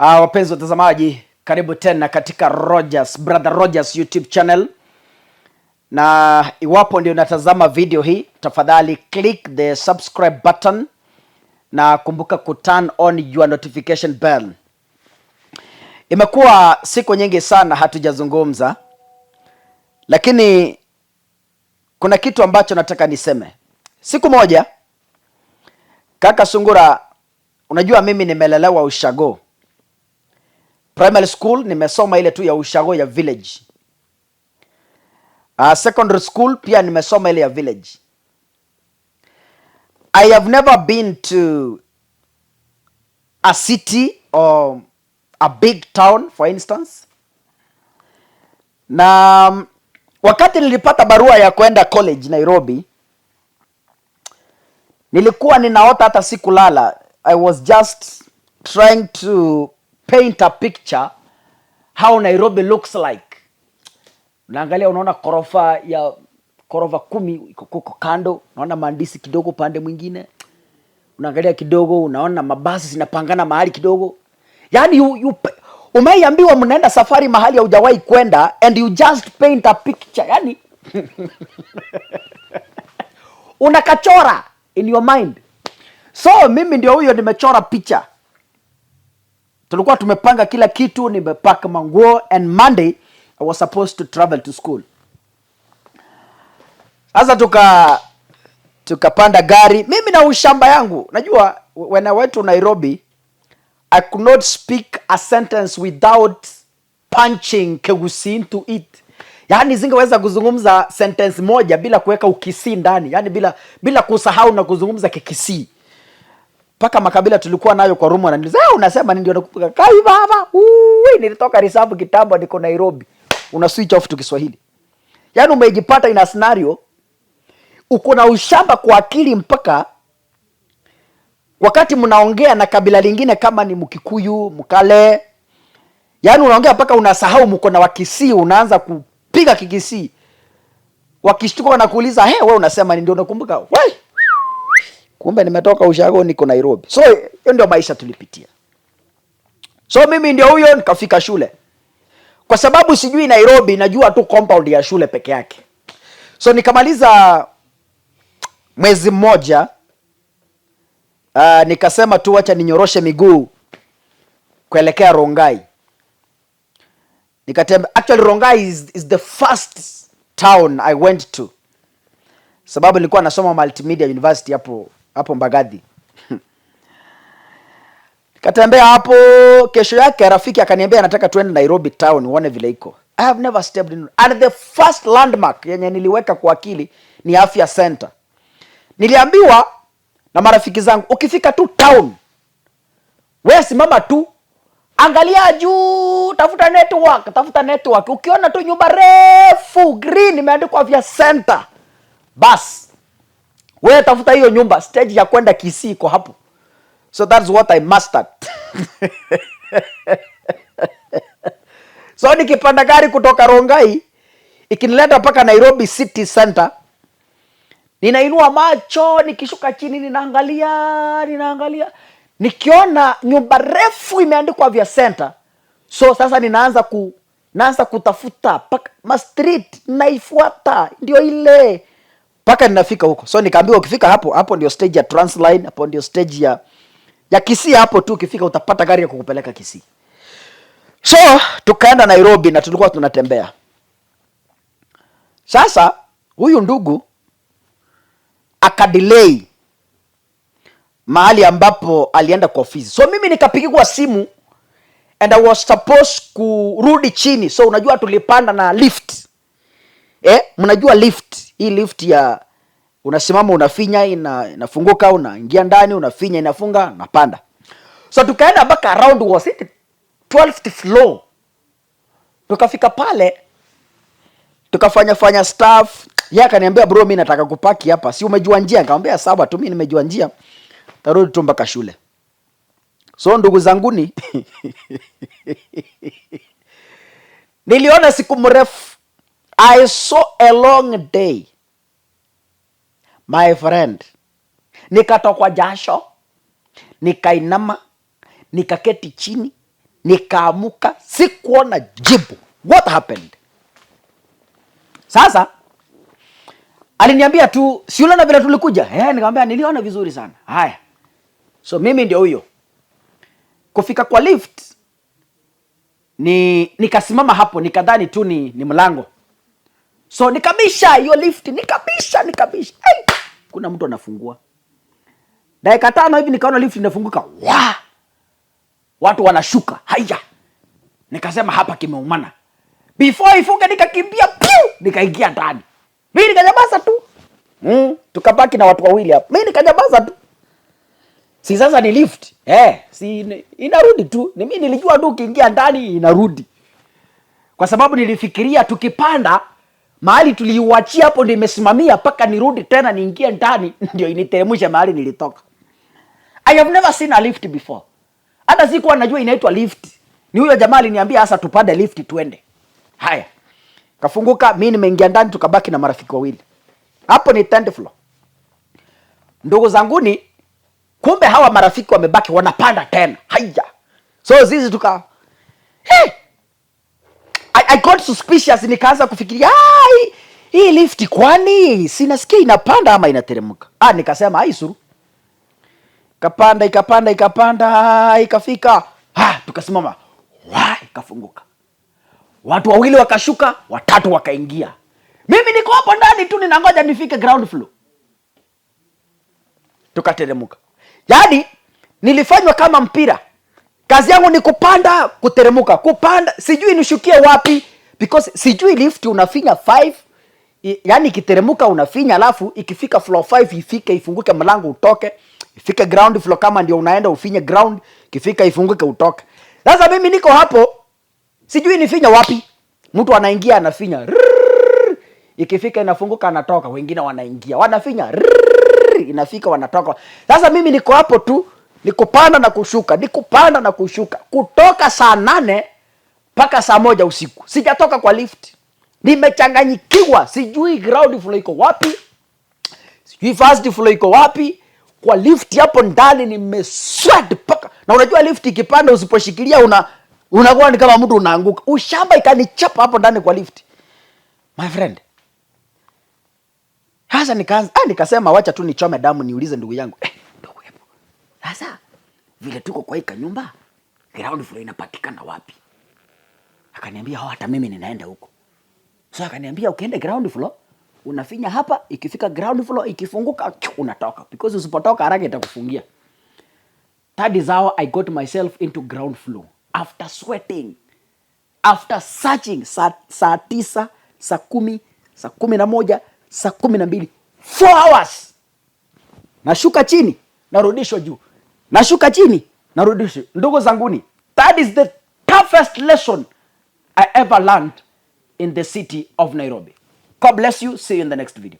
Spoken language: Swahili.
Wapenzi watazamaji, karibu tena katika Rogers, Brother Rogers YouTube channel, na iwapo ndio unatazama video hii, tafadhali click the subscribe button na kumbuka ku turn on your notification bell. Imekuwa siku nyingi sana hatujazungumza, lakini kuna kitu ambacho nataka niseme. Siku moja, kaka Sungura, unajua mimi nimelelewa ushago. Primary school nimesoma ile tu ya ushago ya village. Secondary school pia nimesoma ile ya village. I have never been to a city or a big town, for instance. Na wakati nilipata barua ya kwenda college Nairobi, nilikuwa ninaota hata sikulala. I was just trying to paint a picture how Nairobi looks like. Unaangalia, unaona korofa ya korofa 10 iko kuko kando, unaona maandishi kidogo upande mwingine, unaangalia kidogo, unaona mabasi zinapangana mahali kidogo. Yani umeiambiwa mnaenda safari mahali haujawahi kwenda and you just paint a picture, yani unakachora in your mind. So mimi ndio huyo nimechora picha. Tulikuwa tumepanga kila kitu, nimepaka manguo and Monday I was supposed to travel to school. Sasa tukapanda gari, mimi na ushamba yangu. Najua when I went to Nairobi, I could not speak a sentence without punching Kegusii into it. Yaani singeweza kuzungumza sentence moja bila kuweka Ukisii ndani, yaani bila kusahau na kuzungumza Kikisii. Mpaka makabila tulikuwa nayo kwa room wananiuliza, "Eh, unasema nini?" Ndio nakumbuka. Kai baba, ui, nilitoka reserve kitambo, niko Nairobi. Una switch off tu Kiswahili. Yaani umejipata in a scenario uko na ushamba kwa akili mpaka wakati mnaongea na kabila lingine kama ni Mkikuyu, Mkale, yaani unaongea mpaka unasahau mko na Wakisii, unaanza kupiga Kikisii. Wakishtuka wanakuuliza, "Hey, wewe unasema nini?" Ndio unakumbuka, "We, kumbe nimetoka ushago, niko Nairobi." So hiyo ndio maisha tulipitia. So mimi ndio huyo nikafika shule. Kwa sababu sijui Nairobi, najua tu compound ya shule peke yake. So nikamaliza mwezi mmoja, nikasema tu wacha ninyoroshe miguu kuelekea Rongai. Nikatembe, actually Rongai is the first town I went to. Sababu nilikuwa nasoma Multimedia University hapo Mbagathi. Nikatembea hapo, kesho yake rafiki akaniambia anataka tuende Nairobi town uone vile iko. I have never stepped in. And the first landmark yenye niliweka kwa akili ni Afya Center. Niliambiwa na marafiki zangu, ukifika tu town, wewe simama tu, angalia juu, tafuta network, tafuta network. Ukiona tu nyumba refu green imeandikwa Afya Center, bas wewe tafuta hiyo nyumba, stage ya kwenda Kisii iko hapo. So that's what I mastered. So nikipanda gari kutoka Rongai ikinileta mpaka Nairobi City Center, ninainua macho, nikishuka chini ninaangalia, ninaangalia, nikiona nyumba refu imeandikwa Afya Center. So sasa ninaanza naanza kutafuta paka ma street naifuata ndio ile mpaka ninafika huko. So nikaambiwa ukifika hapo, hapo ndio stage ya Transline, hapo ndio stage ya Kisii. Hapo tu ukifika utapata gari ya kukupeleka Kisii. So tukaenda Nairobi na tulikuwa tunatembea. Sasa huyu ndugu akadelay mahali ambapo alienda kwa ofisi. So mimi nikapigiwa simu and I was supposed kurudi chini. So unajua tulipanda na lift. Mnajua lift, hii lift ya unasimama unafinya inafunguka, unaingia ndani unafinya inafunga, unapanda. So tukaenda mpaka around, was it 12th floor. Tukafika pale tukafanya fanya stuff. Yeye akaniambia, "Bro, mimi nataka kupaki hapa. Si umejua njia?" Nikamwambia, "Sawa tu, mimi nimejua njia. Tarudi tu mpaka shule." So ndugu zanguni, niliona siku mrefu. I saw a long day, my friend. Nikatokwa jasho, nikainama, nikaketi chini, Nikaamuka, sikuona jibu. What happened? Sasa aliniambia tu, "Si uliona vile tulikuja?" Eh, nikamwambia niliona vizuri sana. Haya, so mimi ndio huyo kufika kwa lift ni nikasimama hapo, nikadhani tu ni mlango, so nikabisha hiyo lift, nikabisha, nikabisha. Hey, kuna mtu anafungua. Dakika 5 hivi nikaona lift inafunguka, wa watu wanashuka. Haya, nikasema hapa kimeumana. Before ifunge nikakimbia, piu, nikaingia ndani. Mimi nikanyamaza tu. Tukabaki na watu wawili hapo. Mimi nikanyamaza tu. Si sasa ni lift. Eh, si inarudi tu. Ni mimi nilijua tu ukiingia ndani inarudi. Kwa sababu nilifikiria tukipanda mahali tuliuachia hapo ndio imesimamia mpaka nirudi tena niingie ndani ndio initeremshe mahali nilitoka. I have never seen a lift before. Hata sikuwa najua inaitwa lift. Ni huyo jamaa aliniambia sasa tupande lift tuende. Haya. Kafunguka, mimi nimeingia ndani, tukabaki na marafiki wawili. Hapo ni 10th floor. Ndugu zanguni, kumbe hawa marafiki wamebaki wanapanda tena. Haya. So sisi tuka, hey! I got suspicious, nikaanza kufikiria, "Ah, hii lift kwani sinasikia inapanda ama inateremka?" Ah, nikasema ai suru. Ikapanda, ikapanda, ikapanda, ikafika. Ah, tukasimama. Wa, ikafunguka. Watu wawili wakashuka, watatu wakaingia. Mimi niko hapo ndani tu ninangoja nifike ground floor. Tukateremka. Yaani nilifanywa kama mpira. Kazi yangu ni kupanda, kuteremka, kupanda, sijui nishukie wapi because sijui lift unafinya 5, yaani ikiteremka unafinya, alafu ikifika floor 5 ifike ifunguke mlango utoke, ifike ground floor kama ndio unaenda ufinye ground, ikifika ifunguke utoke. Sasa mimi niko hapo sijui nifinya wapi. Mtu anaingia anafinya. Rrrr, ikifika inafunguka anatoka, wengine wanaingia wanafinya. Rrrr, inafika wanatoka. Sasa mimi niko hapo tu nikupanda na kushuka, nikupanda na kushuka kutoka saa 8 mpaka saa 1 usiku. Sijatoka kwa lift, nimechanganyikiwa, sijui ground floor iko wapi, sijui first floor iko wapi. Kwa lift hapo ndani nimesweat mpaka, na unajua lift ikipanda usiposhikilia unakuwa ni kama mtu unaanguka. Ushamba ikanichapa hapo ndani kwa lift, my friend. Sasa nikaanza, nikasema wacha tu nichome damu niulize ndugu yangu. Eh, ndugu hebu. Sasa vile tuko kwa hii kanyumba, ground floor inapatikana wapi? Akaniambia, "Oh, hata mimi ninaenda huko." So akaniambia ukienda ground floor unafinya hapa, ikifika ground floor ikifunguka unatoka, because usipotoka haraka itakufungia. That is how I got myself into ground floor after sweating, after searching saa 9, saa 10, saa 11, saa 12, 4 hours. Nashuka chini, narudishwa juu. Nashuka chini, narudishwa. Ndugu zanguni, that is the toughest lesson I ever learned in the city of Nairobi. God bless you. See you in the next video.